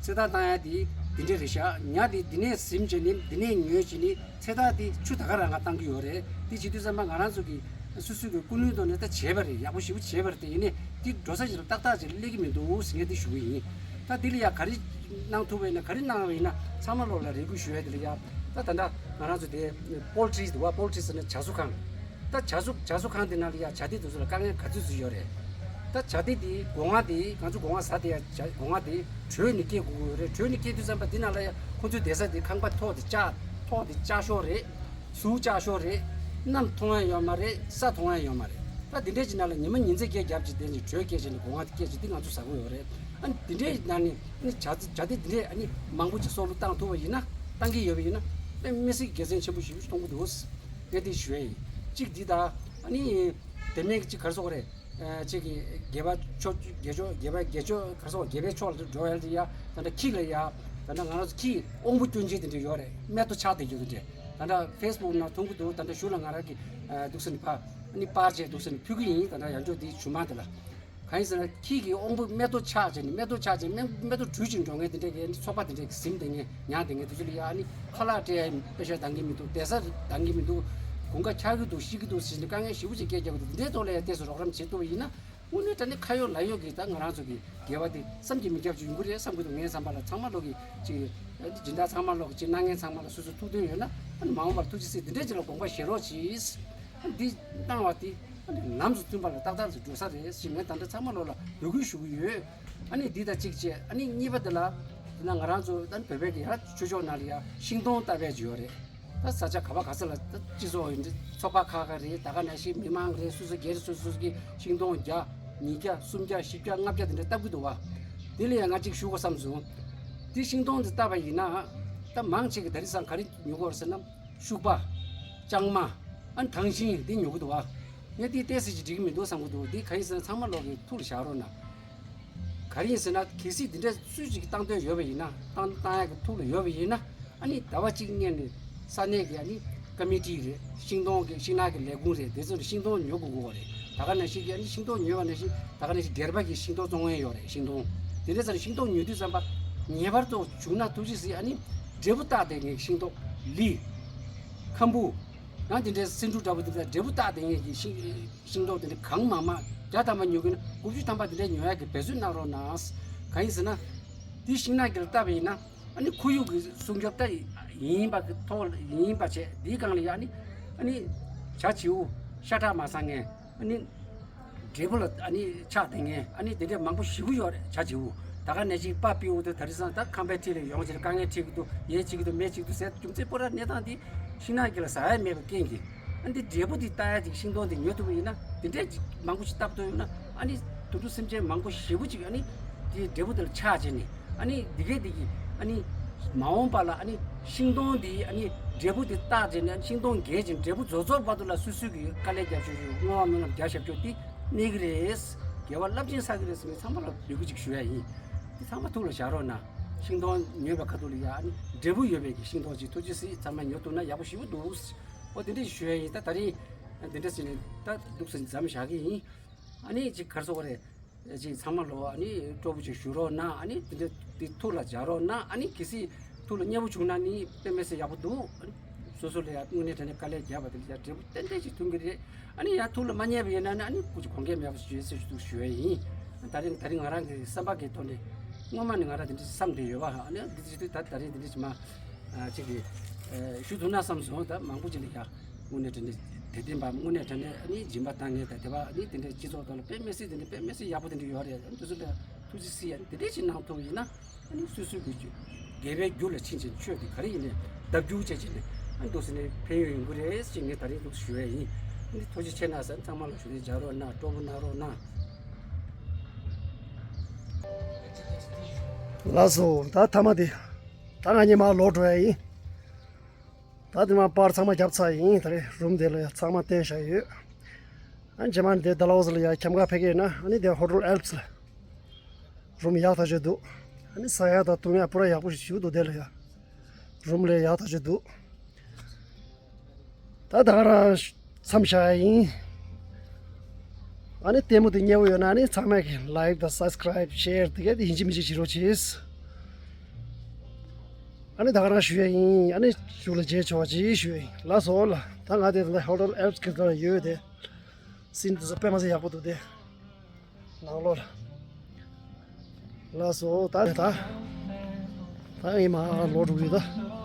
ཚེ་ཐར་བཏང་ཡ་དེ་འདི་འདྲས་རེད་ཤག་ཉ་དེ་འདི་ནས་ཟིན་བྱས་ནས་འདི་ནས་ཉོས་བྱས་ནས་ཚེ་ཐར་དེ་ཆུ་ད་ག་རང་ག་བཏང་གི་ཡོད་རེད། དེ་བྱེད་དུས་ཙམ་པ་ང་རང་ཚོ་གི་སོ་སོའི་གི་ཀུན་སློང་ཐོག་ནས་ད་བྱས་པ་རེད། ཡག་པོ་ཞེ་པོ་བྱས་པ་རེད། དེ་ཡིན་ནའི་དེ་འགྲོ་ས་ཞིག་ལ་ཏག་ཏག་ཅིག་སླེབས་ཀྱི་མི་འདུག་ཟེར་ངས་དེ་ཞུ་གི་ཡིན། ད་དེ་ལ་ཡ་ག་རེ་གནང་ཐུབ་པ་ཡིན་ན། ག་རེ་གནང་བ་ཡིན་ན་ཚང་མ་ལོག་ལ་རེ་སྐུལ་ཞུ་ཡ་དེ་ལ་ཡ། ད་ད་ལྟ་ང་རང་ཚོ་དེ་པོལ་ཊི་རི་འདུག་བ། པོལ་ཊི་རི་ཟེར་ན་བྱ་གསོ་ཁང་། ད་བྱ་གསོ་བྱ་གསོ་ཁང་དེ་ནང་ལ་ཡ་བྱ་དེ་དེ་ཚོ་ལ་དཀའ་ངལ་ག་ཚོད་ཚོད་ཡོད་རེད། ད་བྱ་དེ་དེ་སྒོ་ང་དེ་ང་ཚོ་སྒོ་ང་ཟ་དེ་ཡ་བྱ་སྒོ་ང་དེ་དྲོས་ནས་སྐྱེལ་དགོས་ཀྱི་ཡོད་རེད། དྲོས་ནས་སྐྱེལ་དུས་ཙམ་པ་དེ་ནང་ལ་ཡ་ཁོ་ཚོའི་བསྡད་ས་དེ་ཁང་པ་ཐོག་དེ་ལྕགས་ཐོག་དེ་ལྕགས་ཤོག་རེད། ཟུར་ལྕགས་ཤོག་རེད། གནམ་མཐོང་ཡ་ཡོད་མ་རེད། ས་མཐོང་ཡ་ཡོད་མ་རེད། ད་འདི་འདྲས་ཀྱི་ནང་ལ་ཉི་མ་ཉི་ཚེ་བརྒྱད་བརྒྱབ་ཅིག་དེ་ནི་དྲོད་སྐྱེད་བྱས་ནས་སྒོ་ང་དེ་སྐྱེད་ཅིག་འདི་ང་ཚོ་ཟ་གི་ཡོད་རེད། ཨ་ནི་འདི་འདྲས་ནང་ནས་ཨ་ནི་བྱ་བྱ་དེ་འདི་འདྲས་ཨ་ནི་མང་པོ་ཅིག་སྲོག་བླུ་བཏང་ཐུབ་པ་ཡིན་ན། བཏང་གི་ཡོད་པ་ཡིན་ན་དཔེ་མི་སྲིད་དགེ་མཚན་ཆེན་པོ་ཞིག་མཐོང་གི་འདུག་ངས་འདི་ཞུ་ཡ་ཡིན། གཅིག་འདི་དང་ཨ་ནི་དེ་མིན་གཅིག་ག་རེ་ཟེར་དགོས་རེད། ཨ་གཅིག་གི་དགེ་བ་ཕྱོགས་དགེ་ཕྱོགས་དགེ་བ་དགེ་ཕྱོགས་ག་སོགས་དགེ་བའི་ཕྱོགས་ལ་འགྲོ་ཡ་དེ་ཡ། ད་ལྟ་ཁྱི་ལ་ཡ། ད་ལྟ་ང་རང་ཚོ་ཁྱི་དབང་པོ་སྐྱོན་ཅན་དེ་འདྲ་ཡོད་རེད། སྨད་དོ་ཆགས་བསྡད་རྒྱུ་དེ་འདྲ། ད་ལྟ་ཕེ་སི་བུག་ནང་མཐོང་གི་འདུག་ད་ལྟ་གཞུག་ལ་ང་རང་གི་ཨ་འདུག་སེ་ནི་ཕ་ཨ་ནི་པར་བྱས་འདུག་སེ་ནི་ཕུལ་གི་ཡིན། ད་ལྟ་ཡང་འཇོག་དེ་ཞུ་མ་དེ་ལ། གང་ཡིན་ཟེར་ན་ཁྱི་གི་དབང་པོ་སྨད་དོ་ཆགས་བྱས་ནས་སྨད་དོ་ཆགས་བྱས་སྨད་སྨད་དོ་དྲུད་ཅིང་འགྲོ་མཁན་དེ་འདྲས་ཀྱི་ཚོགས་པ་དེ་འདྲས་ཀྱི་ཟིན་བསྡད་མཁན་ཉར་བསྡད་མཁན་དེ་ཚོ་ལ་ཡ་ཨ་ནི་ཁ་ལག་སྤྲད་ཡ་པེ་ཤ་འདང་གི་མི་འདུག་བསྡད་ས་འདང་གི་མི་འདུག་དགུན་ཁ་འཁྱག་གི་འདུག་ཤི་གི་འདུག་ཟེར་ནས་དཀའ་ངལ་ཞེ་པོ་ཅིག་སྐད་རྒྱབ་གི་འདུག་འདི་འདྲའི་ཐོག་ལ་ཡ་ཏོག་ཙམ་རོགས་རམ་བྱེད་ཐུབ་པ་ཡིན་ན། དངོས་གནས་དྲང་གནས་ཁ་ཡོད་ལག་ཡོད་ཀྱི་ད་ང་རང་ཚོ་གི་དགེ་བ་དེ་བསམ་གྱིས་མི་ཁྱབ་ཅིག་ཡོང་གི་རེད་བསམ་གྱི་འདུག་ངའི་བསམ་པ་ལ་ཚང་མ་ལོག་གི་ཅིག་སྦྱིན་བདག་ཚང་མ་ལོག་གི་ཅིག་གནང་མཁན་ཚང་མ་ལ་སོ་སོ་ཐུགས་འདུན་ཡོད་ན་ཨ་ནི་མ་འོངས་པར་ཐུགས་རྗེ་གཟིགས་འདི་འདྲའི་ཅིག་ལ་དགོངས་པ་བཞེས་རོགས་གྱིས། འདི་བཏང་བ་དེ་ཨ་ནི་ལམ་དུ་བསྟུན་པ་ལ་ཏག་ཏག་ཏུ་འགྲོ་ས་རེད་ཞེས་ངས་ད་ལྟ་ཚང་མ་ལོག་ལ་འབོད་སྐུལ་ཞུ་གི་ཡོད། ཨ་ནི་འདི་དང་གཅིག་བྱས་ཨ་ནི་གཉིས་པ་དེ་ལ་དེ་ན་ང་རང་ཚོ་ད་ནི་བོད་པའི་གི་ཡ་ཆོས་ཕྱོགས་ནང་ལ་ཡ་ཤིང་སྡོང་བཏབ་པའི་ཅིག་ཡོད་རེད། ད་ས་ཆ་ག་བ་ག་ས་ལ་ད་སྤྱི་ཚོགས་ཡིན་འདྲ་ཚོགས་པ་ཁག་ཁག་རེད། ད་ག་ནང་བཞིན་མི་མང་རེད། སོ་སོ་སྒེར་སོ་སོ་གི་ཤིང་སྡོང་བརྒྱ་ཉིས་བརྒྱ་སུམ་བརྒྱ་བཞི་བརྒྱ་ལྔ་བརྒྱ་དེ་འདྲ་བཏབ་གི་འདུག་བ། དེ་ལ་ཡང་ང་གཅིག་ཞུ་དགོས་བསམ་སོང་། དེ་ཤིང་སྡོང་དེ་བཏབ་པ་ཡིན་ན་ད་མང་ཆེ་གི་ད་རེས་སང་ག་རེ་ཉོ་གི་ཡོད་རེད་ཟེར་ན་ཤུག་པ་ལྕང་མ་ཨ་ནི་ཐང་ཤིང་དེ་ཉོ་གི་འདུག་བ། ངས་དེ་ཏོག་ཙམ་ཅིག་འགྲིག་གི་མི་འདུག་བསམ་གི་འདུག་དེ་ག་ཡིན་ཟེར་ན་ཚང་མ་ལོག་གི་ཐུགས་ལ་བཞག་རོགས་གནང་། ག་རེ་ཡིན་ཟེར་ན་གལ་སྲིད་འདི་འདྲ་སུས་ཅིག་བཏང་འདོད་ཡོད་པ་ཡིན་ན་བཏང་བཏང་ཡག་གི་ཐུགས་ལ་ཡོད་པ་ཡིན་ན་ཨ་ནི་ཟླ་བ་གཅིག་སྔོན་ནས་ས་གནས་ཀྱི་ཨ་ནི་ཀ་མི་ཊི་རེད། ཤིང་སྡོང་གི་ཤིང་ནགས་ཀྱི་ལས་ཁུངས་རེད། དེ་ཚོ་ནས་ཤིང་སྡོང་ཉོ་དགོས་དགོས་པ་རེད། ད་ག་ནང་བཞིན་གྱི་ཨ་ནི་ཤིང་སྡོང་ཉོས་པ་ནང་བཞིན་ད་ག་ནང་བཞིན་སྒེར་པ་གི་ཤིང་ཏོག་བཙོང་མཁན་ཡོད་རེད། ཤིང་སྡོང་དེ་འདྲ་ཚོ་ནས་ཤིང་སྡོང་ཉོ་དུས་ཙམ་པ་ངེས་པར་དུ་བྱུང་ན་ཐུགས་རྗེ་གཟིགས་ཨ་ནི་འབྲས་བུ་བཏགས་བསྡད་མཁན་གྱི་ཤིང་ཏོག་ལི་ཁམ་བུ་ཡང་དེ་འདྲའི་སེ་འབྲུ་འདྲ་པོ་དེ་འདྲ་འབྲས་བུ་བཏགས་བསྡད་མཁན་གྱི་ཤིང་ཤིང་ཏོག་དེ་འདྲ་གང་མང་མང་བརྒྱ་ཐམ་པ་ཉོ་གི་ན་དགུ་བཅུ་ཐམ་པ་དེ་འདྲ་ཉོ་ཡག་གི་འབད་བརྩོན་གནང་རོགས་གནང་། གང་ཡིན་ཟེར་ན། དེ་ཤིང་ནགས་ཀྱི་ལ་བཏབ་པ་ཡིན་ན་ཨ་ནི་ཁོར་ཡུག་གི་སྲུང་སྐྱོབ་ད་ཡིན་པ་གི་ཐོག་ཡིན་པ་བྱས་དེའི་སྒང་ལ་ཡ་ཨ་ནི་ཨ་ནི་བྱ་བྱིའུ་ཤ་ཁྲག་མ་ཟ་མཁན་ཨ་ནི་འབྲས་བུ་ལ་ཨ་ནི་ཆགས་བསྡད་མཁན་ཨ་ནི་དེ་འདྲ་མང་པོ་ཞེ་པོ་ཡོད་རེད། བྱ་བྱིའུ་ད་ག་ནང་བཞིན་པ་པིའུ་དེ་ད་རེས་སང་ད་ཁང་པའི་འཁྲིས་ལ་ཡོང་བྱས་དཀའ་ངལ་འཕྲད་ཀྱི་འདུག་ཡས་བྱེད་ཀྱི་འདུག་མེ་བྱེད་ཀྱི་འདུག་ཟེར་རྒྱུ་མཚན་པོ་ར་གནས་སྟངས་འདི་ཤིང་ནགས་ཀྱི་ལ་ཟ་ཡ་མེད་པའི་རྐྱེན་གྱིས། ཨ་འདི་འབྲས་བུ་འདི་ལྟ་ཡ་ཅིག་ཤིང་སྡོང་འདི་ཉོ་ཐུབ་པ་ཡིན་ན་འདི་འདྲས་ཅིག་མང་པོ་ཞིག་བཏབ་ཐུབ་ཡོད་ན་ཨ་ནི་དུད་འགྲོ་སེམས་ཅན་མང་པོ་ཞེ་པོ་ཅིག་ཨ་ནི་དེའི་འབྲས་བུ་དེ་ལ་ཆགས་བྱས་ནས་ཨ་ནི་འདི་གས་འདི་གིས་ཨ་ནི་མ་འོངས་པ་ལ་ཨ་ནི་ཤིང་སྡོང་འདི་ཨ་ནི་འབྲས་བུ་འདི་བཏགས་བྱས་ནས་ཤིང་སྡོང་རྒྱས་ཅིང་འབྲས་བུ་རྫོགས་རྫོགས་བར་དུ་ལ་སོ་སོ་གི་དཀའ་ལས་རྒྱབ་ཤོག་ཤོག་བསྔོ་བ་སྨོན་ལམ་རྒྱག་ཤོག་ཤོག་དེ་གནས་ཀྱི་རེད། དགེ་བ་རླབས་ཆེན་བསགས་ཀྱི་རེད་ཟེར་ནས་ཚང་མ་ལ་འབོད་སྐུལ་ཅིག་ཞུ་ཡ་ཡིན། འདི་ཚང་མ་ཐུགས་ལ་བཞག་རོགས་གནང་། ཤིང་སྡོང་ཉོས་པའི་ཁ་ཐུག་ལ་ཡ་ཨ་ནི་འབྲས་བུ་ཡོད་པའི་གི་ཤིང་སྡོང་ཅིག་ཐུགས་རྗེ་གཟིགས་ཚང་མས་ཉོ་ཐུབ་ན་ཡག་པོ་ཞེ་པོ་འདུག་ཨོ་དེ་འདྲས་ཞུ་ཡ་ཡིན། ད་ད་རིང་འདི་འདྲས་ཟེར་ནས་ད་འདུག་ཟེར་མཚམས་བཞག་གི་ཡིན། ཨ་ནི་ཅིག་ག་རེ་ཟེར་དགོས་རེད། ཅིག་ཚང་མ་ལོ་ཨ་ནི་སྤྲོ་པོ་ཅིག་ཞུ་རོགས་གནང་། ཨ་ནི་དེ་འདྲས་དེ་ཐུགས་ལ་འཇགས་རོགས་གནང་། ཨ་ནི་གལ་སྲིད་ཐུགས་ལ་མཉེས་པོ་བྱུང་ན་ནི་དཔེ་མི་སྲིད་ཡག་པོ་འདུག་ཨ་ནི་སོ་སོ་ལ་ཡ་དངོས་གནས་དྲང་གནས་དཀའ་ལས་བརྒྱབ་པ་དེ་ལ་ཡ་འབྲས་བུ་ཏན་ཏན་ཅིག་ཐོན་གི་རེད། ཨ་ནི་ཡ་ཐུགས་ལ་མ་མཉེས་པ་ཡིན་ན་ནི་ཨ་ནི་སྐུ་ཅིག་དགོངས་འགལ་མེད་པ་ཞུ་ཡ་སྲིད་ཞུ་འདུག་ཞུ་ཡ་ཡིན། ད་རིང་ད་རིང་ང་རང་གི་བསམ་པ་གི་ཐོག་ནས་སྔོན་མ་ནས་ང་རང་དེ་འདྲས་བསམ་བསྡད་ཡོད་པ། ཨ་ནི་འདི་བྱེད་དུས་ད་ད་རིང་དེ་འདྲས་ཅིག་མ་ཨ་ཅིག་གི་ཨ་ཞུ་ཐུབ་ན་བསམ་སོང་། ད་མང་པོ་ཅིག་ལ་ཡ་དངོས་གནས་དྲང་གནས་དད་ལྡན་པ་དངོས་གནས་དྲང་གནས་ཨ་ནི་སྦྱིན་པ་བཏང་མཁན་དང་དེ་བ་ཨ་ནི་དེ་འདྲས་སྤྱི་ཚོགས་ཐོག་ལ་དཔེ་མི་སྲིད་དེ་འདྲས་དཔེ་མི་སྲིད་ཡག་པོ་དེ་འདྲས་ཡོད་རེད། ཨ་ནི་དེ་ཚོ་ལ་ཐུགས་རྗེ་གཟིགས། ཨ་ནི་དེ་འདྲས་ཅིག་གནང་ཐུབ་ཡིན་ན་ཨ་ནི་སོ་སོའི་གི་དགེ་བའི་རྒྱུ་ལ་ཕྱིན་ཅིང་ཆོས་དེ་ག་རེ་ཡིན་ནའི་ལྡབ་འགྱུར་བྱས་ཅིག་ནས་ཨ་ནི་འདུག་ཟེར་ནས་ཕན་ཡོན་ཡོང་གི་རེད་ཅེས་ངས་ད་རིང་འདུག་ཞུ་ཡས་ཡིན། ཨ་ནི་ཐུགས་རྗེ་ཆེ་གནང་ཟེར། ཚང་མ་ལ་ཞུ་ནས་མཇལ་རོགས་གནང་། སྤྲོ་པོ་གནང་རོགས་གནང་། ལགས་སོ། ད་མཐའ་མ་དེ་ད་ང་གཉིས་མར་ལོག་འགྲོ་ཡ་ཡིན། ད་དེ་མ་པར་ཚང་མ་བརྒྱབ་ཚར་ཡིན། ད་རེས་རུམ་དེ་ལ་ཡ་ཚང་མ་བསྟན་བཞག་ཡོད། ཨ་རྗེས་མ་དེ་ཌལ་ཧོ་སི་ལ་ཡ་ཁྱམས་ཁ་ཕེབས་ཀྱི་ཡིན་ན་ཨ་ནི་དེ་ཧོ་ཊེལ་ཨེལ་པི་སི་ལ་རུམ་ཡག་ཐག་ཆོད་འདུག་ཨ་ནི་ཟ་ཡ་དང་བཏུང་ཡ་པུ་ར་ཡག་པོ་ཞིག་ཞུ་འདུག་དེ་ལ་ཡ་རུམ་ལས་ཡག་ཐག་ཆོད་འདུག་ད་ད་ག་རང་མཚམས་བཞག་ཡ་ཡིན། ཨ་ནི་ལྟད་མོ་དེ་མཉེས་པོ་ཡོད་ན་ཨ་ནི་ཚང་མས་ཀྱི་ལའིག་དང་སབ་སི་ཀ་རའིབ་ཤེར་དེ་ག་དེ་ཡིན་གཅིག་མིན་གཅིག་བྱེད་རོགས་གྱིས། ཨ་ནི་ད་ག་རང་ཞུ་ཡ་ཡིན། ཨ་ནི་གཞུག་ལ་མཇལ་ཆོག་པ་ཅིག་ཞུ་ཡ་ཡིན། ལགས་སོ་ལ། ད་ང་དེ་ད་ཧོ་ཊེལ་ཨེལ་པི་སི་གི་ད་ཡོད་དེ། སིན་དེ་ཚོ་དཔེ་མ་ཚད་ཡག་པོ་འདུག་དེ། ནང་ལོགས་ལ། ལགས་སོ། ད་ད་ད་ངས་མར་ལོག་འགྲོ་གི་ཡོད་ད།